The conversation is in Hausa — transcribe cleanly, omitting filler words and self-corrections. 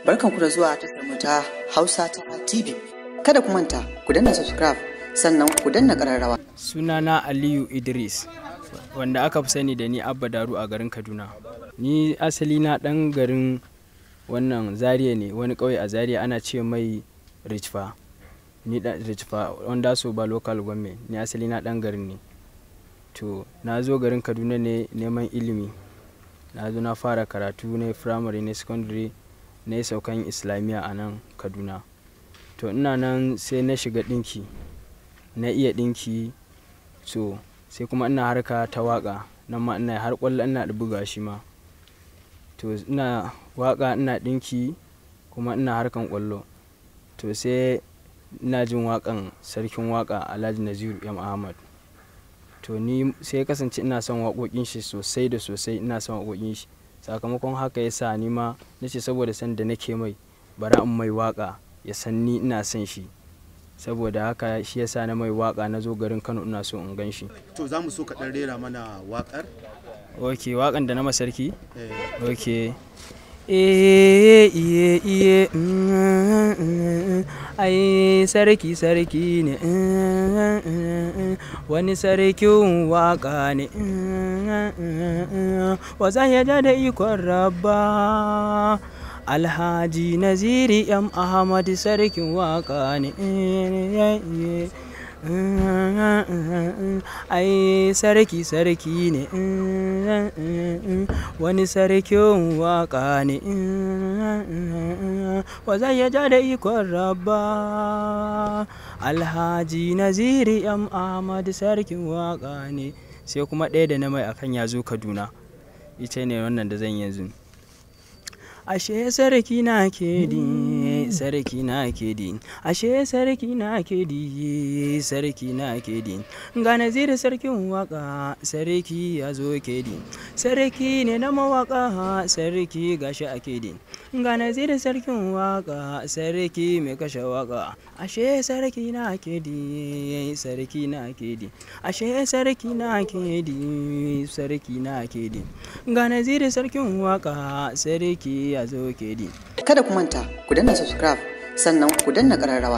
Barkanku da zuwa tashar mu ta Hausa ta TV. Kada ku manta, ku danna subscribe, sannan ku danna ƙararrawa. Sunana Aliyu Idris, wanda aka fi sani da ni Abba Daru a garin Kaduna. Ni asali na ɗan garin wannan Zaria ne, wani ƙauye a Zaria ana ce mai Richfa. Ni ɗan Richfa, wanda so ba local government, ni asali na ɗan garin ne. To, na zo garin Kaduna ne neman ilimi. Na zo na fara karatu na primary na secondary na yi saukan Islamiyya a nan Kaduna. To, ina nan sai na shiga ɗinki. Na iya ɗinki, so sai kuma ina harka ta waƙa. Nan ma ina har ƙwallo ina buga shi ma. To, ina waƙa, ina ɗinki kuma ina harkan ƙwallo. To, sai ina jin waƙan sarkin waƙa Alhaji Naziru M. Ahmad. To, ni sai ya kasance ina son waƙoƙin shi sosai da sosai, ina son waƙoƙin shi. Sakamakon haka ya sa ni ma na ce saboda son da nake mai, bara in mai waƙa ya san ni ina son shi. Saboda haka shi ya sa na mai waƙa, na zo garin Kano ina so in gan shi. To, za mu so ka ɗan rera mana waƙar? Ok, waƙan da na ma sarki? Eh. Ok. Eh, iye, iye, ai sarki sarki ne, wani sarkin waƙa ne, wa za ya ja da ikon Rabba. Alhaji Naziri M. Ahmad sarkin waƙa ne. Ai sarki sarki ne, wani sarkin waƙa ne, wa za ya ja da ikon Rabba. Alhaji Naziri M. Ahmad sarkin waƙa ne. Sai kuma ɗaya da na mai akan ya zo Kaduna. Ita ne wannan da zan yi yanzu. Ashe sarki na kedi, sarki na kedi, ashe sarki na kedi, sarki na kedi. Ga Naziru sarkin waƙa, sarki ya zo kedi. Sarki ne na mawaƙa, sarki gashi a kedi. Ga Naziru sarkin waƙa, sarki mai kashe waƙa. Ashe sarki na kedi, sarki na kedi. Ashe sarki na kedi, sarki na kedi. Ga Naziru sarkin waƙa, sarki ya zo kedi. Kada ku manta, ku danna subscribe, sannan ku danna ƙararrawa.